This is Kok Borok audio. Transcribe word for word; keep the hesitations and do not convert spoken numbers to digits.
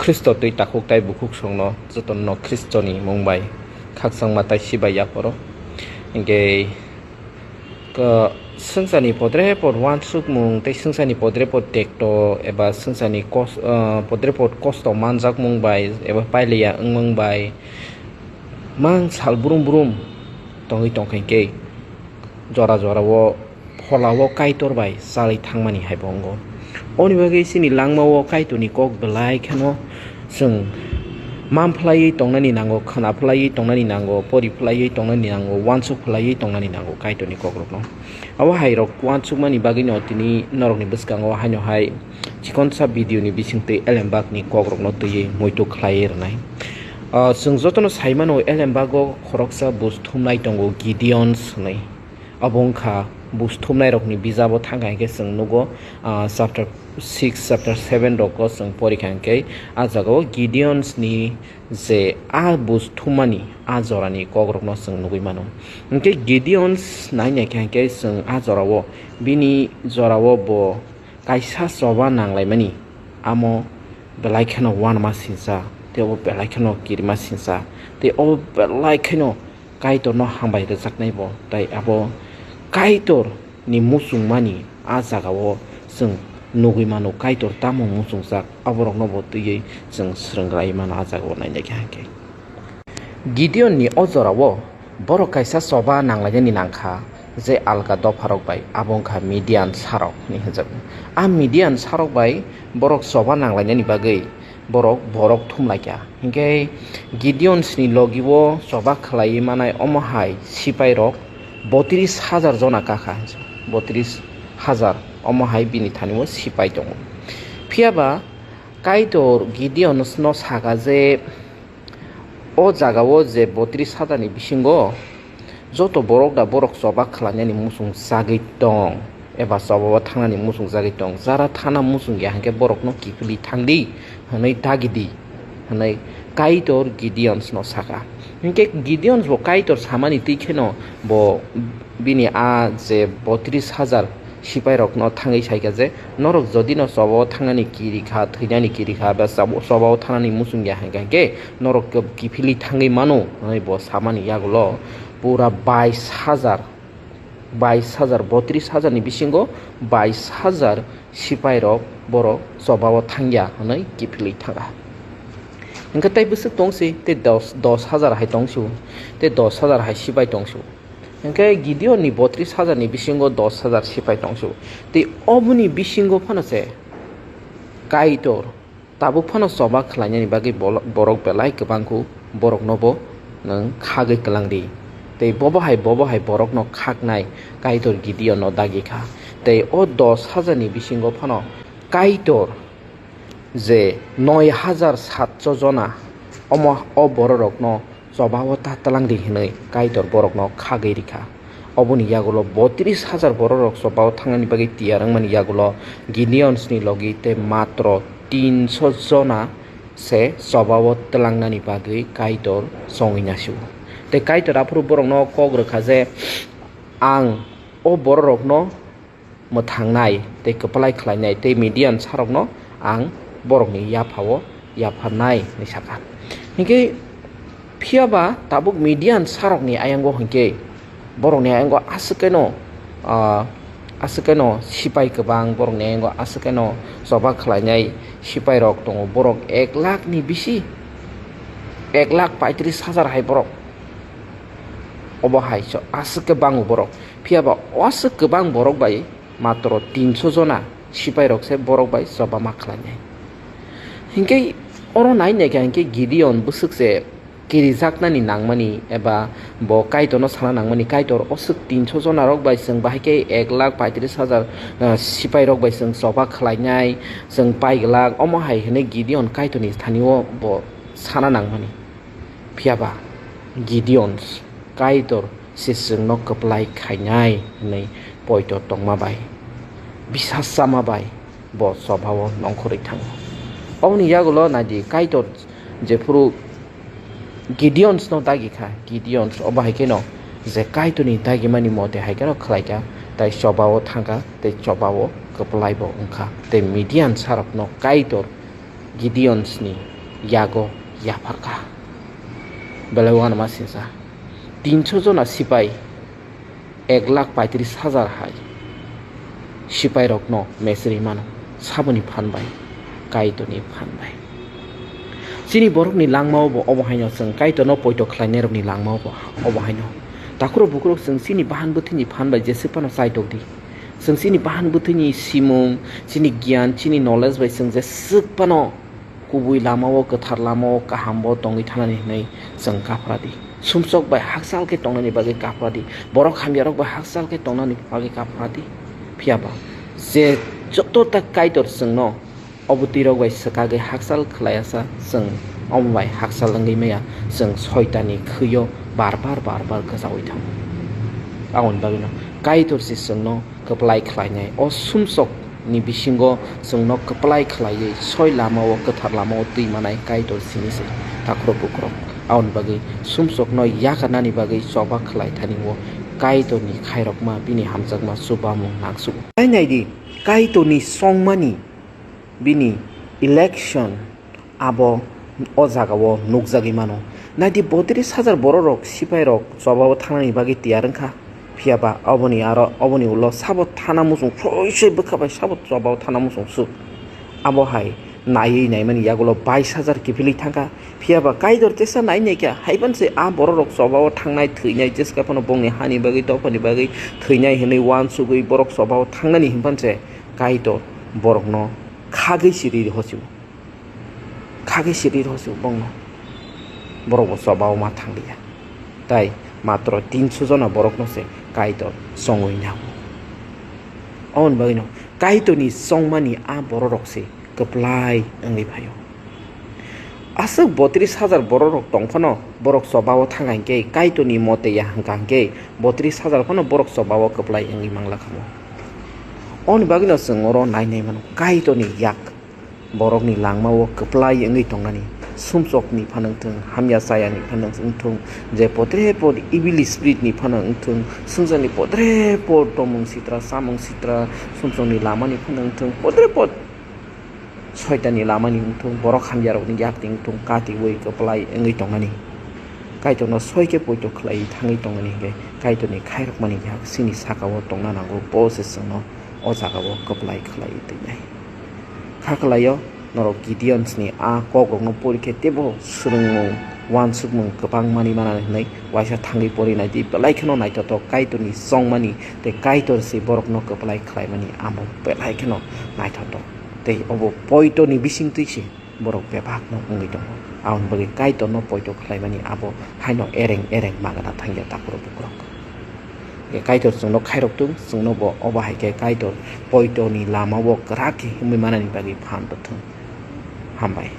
Khristo twi takhuk tai bukhuk songno jotono Khristoni mung bai khakchangma tai sibai yaphoro. Hinkhe, ko-, swngcharni podrepot uansukmung tei swngcharni podrepot tekto eba swngcharni kos-, ah, podrepot kosto manjakmung bai eba pailiya wngmung bai mang sal brum brum tongwi tongkha hinkhe, jora jorao pholao Kaitor bai chalwi thangmani hai bo wngo. Aboni bagwi chini langmao Kaitorni kok belai kheno chwng man phlaiwi tongnani nango, khna phlaiwi tongnani nango, pori phlaiwi tongnani nango, uansuk phlaiwi tongnani nango Kaitorni kokrokno. Abo hai rok uansukmani bagwino tini norokni bwskango haino hai chikonsa video ni bisingtwi Elembakni kokrokno twiwi muitu khlaiwi rwnai. Ah, chwng jotono sai mano, Elembago khoroksa buj thumnai tongo, Gideons hwnwi. Abo wngkha buj thumnairokni bijabo thangkha hinkhe chwng nugo, ah, chapter six, chapter seven rokgo chwng porikha hinkhe, ah jagao Gideonsni je a buj thummani a jorani kokrokno chwng nugwi mano. Hinkhe Gideons nai naikha hinkhe chwng a jorao bini jorao bo kaisa choba nanglaimani, amo belai kheno uanama singcha, tei obo belai kheno kirima singcha, tei obo belai kheno Kaitorno hambai rwjaknai bo, tai abo Kaitorni muchungmani a jagao chwng nugwi mano, Kaitor tamo muchungjak, aborokno bo twiwi chwng swrwng rai mano a jagao nainai kha hinkhe. Gideonni o jorao borok kaisa choba nanglainani nangkha, je alga dopharok bai, abo wngkha Midian sarok hinwi hwnjago. A Midian sarok bai borok choba nanglainani bagwi borok borok thumlaikha. Hinkhe Gideonsni logi-o choba khlaiwi manai omo hai sipairok botris hajar jona kakha, botris hajar omo hai bini thani-o sipai tongo. Phiya ba Kaitor Gideonsno saka je, o jagao je botris hajarni bisingo joto borok da borok choba khlainani muchung chagwi tong, eba chobao thangnani muchung chagwi tong, jara thana muchung ya hinkhe borokno kiphilwi thangdi hwnwi dagidi hwnwi Kaitor Gideonsno saka. Hinkhe Gideons bo Kaitor samani twi kheno bo bini a je botris hajar sipairokno thangwi saikha je, "Norok jodi no chobao thangnani kirikha, thwinani kirikha, ba chabo-, chobao thangnani muchung ya hinkha hinkhe norok kiphilwi thangwi mano," hwnwi bo samani yagulo pura bais hajar, bais hajar, botris hajar ni bisingo bais hajar sipairok borok chobao thangya hwnwi kiphilwi thangkha. Hinkhe tei bwswk tongsi, tei dos, dos hajar hai tongsu, tei dos hajar hai sipai tongsu. Hinkhe Gideonni botris hajar ni bisingo dos hajar sipai tongsu. Tei oboni bisingo phano se Kaitor tabuk phano choba khlainani bagwi bolo-, borok belai kwbangkhu, borokno bo nwng khagwi kwlangdi. Tei bobo hai, bobo hai borokno khaknai Kaitor Gideonno dagi kha. Tei o dos hajar ni bisingo phano Kaitor je noi hajar satso jona omo, o bororokno chobao ta twlangdi hwnwi Kaitor borokno khagwi rikha. Oboni yagulo botris hajar bororok chobao thangnani bagwi tiyar wngmani yagulo Gideonsni logi tei matro tinso jona se chobao twlangnani bagwi Kaitor chongwi nasigo. Tei Kaitor aphuru borokno kok rwkha je, "Ang o bororokno mwthangnai tei kwplai khlainai tei Midian sarokno ang borokni yaphao yapharnai," hwnwi sakha. Hinkhe phiya ba tabuk Midian sarokni ayango hinkhe borokni ayango aswk keno, ah, aswk keno sipai kwbang, borokni ayango aswk keno choba khlainai sipairok tongo, borok ek lakh ni bisi, ek lakh paitris hajar hai borok. Obo hai so aswk khe bango borok. Phiya ba o aswk kwbang borok bai matro tinso jona sipairok se borok bai choba ma khlainai. Hinkhe oro nai naikha hinkhe Gideon bwswk se kirijaknani nangmani eba bo Kaitorno sana nangmani, Kaitor o swk tinso jona rok bai chwng bahai khe ek lakh paitris hajar, ah, sipairok bai chwng choba khlainai, chwng paiglak, omo hai hwnwi Gideon Kaitorni thani-o bo sana nangmani. Phiya ba Gideon Kaitor se chwngno kwplai khainai hwnwi poito tongma bai, bisas chama bai bo chobao nongkhorwi thango. Oboni yagulo naidi Kaitor jephuru Gideonsno dagi kha, Gideons obo hai kheno je Kaitorni dagimani mote hai kheno khlai kha, tai chobao thang kha, tei chobao kwplai bo wng kha, tei Midian sarokno Kaitor Gideonsni yago yapharkha. Belai uanama singsa. Tinso jona sipai, ek lakh paitris hajar hai sipairokno mesri mano, saboni phan bai, Kaitorni phan bai. Chini borokni langmao bo obo haino chwng Kaitorno poito khlainairokni langmao bo obo haino. Takhurok bukhurok chwng chini bahan bwthwini phan bai jeswk phano chaitok di. Chwng chini bahan bwthwini simung, chini giyan, chini knowledge bai chwng jeswk phano kubui lamao, kwthar lamao, kahambo tongwi thanani hwnwi chwng kaphra di. Sumsok bai hakchal khe tongnani bagwi kaphra di. Borok hamyarok bai hakchal khe tongnani bagwi kaphra di. Phiya ba je joto ta Kaitor chwngno obo twirok bai swkagwi hakchal khlaiya sa, chwng omo bai hakchal wngwi maya, chwng Soitanni khwio bar bar, bar bar gwchaui thango. Aboni bagwino Kaitor se chwngno kwplai khlainai. O sumsokni bisingo chwngno kwplai khlaiwi soi lamao, kwthar lamao twi manai Kaitor simi se takhurok bukhurok. Aboni bagwi sumsokno yakarnani bagwi choba khlai thani o Kaitorni khairokma, bini hamjakma chubamung nangsugo. Tei nai di, Kaitorni songmani bini election abo o jagao nukjagwi mano. Naidi botris hajar bororok, sipairok chobao thangnani bagwi tiyar wngkha. Phiya ba oboni aro oboni ulo sabo thana muchung soi soi bwkha bai sabo chobao thana muchung suk. Abo hai naiwi naimani yagulo bais hajar kiphilwi thangkha. Phiya ba Kaitor tesa nai naikha, haiban se a bororok chobao thangnai, thwinai, jeska phano bongni hani bagwi, dophani bagwi thwinai hwnwi uansugwi borok chobao thangnani hinphan se Kaitor borokno khagwi siri hosi. Khagwi siri rw se bongno. Borok bo chobao ma thang liya. Tai matro tinso jona borokno se Kaitor chongwi nango. Aboni bagwino Kaitorni chongmani a bororok se kwplai wngwi phaio. Aswk botris hajar bororok tong phano borok chobao thang hinkhe, Kaitorni mote ya hwnkha hinkhe botris hajar phano borok chobao kwplai wngwi mangla kha. Aboni bagwino chwng oro nai nai mano Kaitorni yak. Borokni langmao kwplai wngwi tongnani, sumsokni phano wngthung, hamya chayani phano wngthung, je potre pod evil spiritni phano wngthung, sumsokni potre pod tongmung sitra, samung sitra, sumsokni lamani phano wngthung, potre pod soitanni lamani wngthung, borok hamyarokni yakni wngthung, katiwi kwplai wngwi tongnani. Kaitorno soi khe poito khlaiwi thangwi tongnani hinkhe Kaitorni khairokmani yak chini sakao tongna nango, bo se chwngno o jagao kwplai khlaiwi twi nai. Kha khlaio, norok Gideonsni a kokrokno pori khe teibo swrwngmung, uansukmung kwbang manwi manani hwnwi waisa thangwi pori nai di, belai kheno naithothok Kaitorni chongmani tei Kaitor se borokno kwplai khlaimani amo belai kheno naithothok. Tei obo poitoni bisingtwi se borok bebakno wngwi tongo. Aboni bagwi Kaitorno poito khlaimani abo haino ereng ereng magana thangya takhurok bukhurok. Kaitor chwngno khairok thung, chwngno bo obo hai khe Kaitor poitoni lamao kwrak khe himwi manani bagwi phan rw thung. Hambai.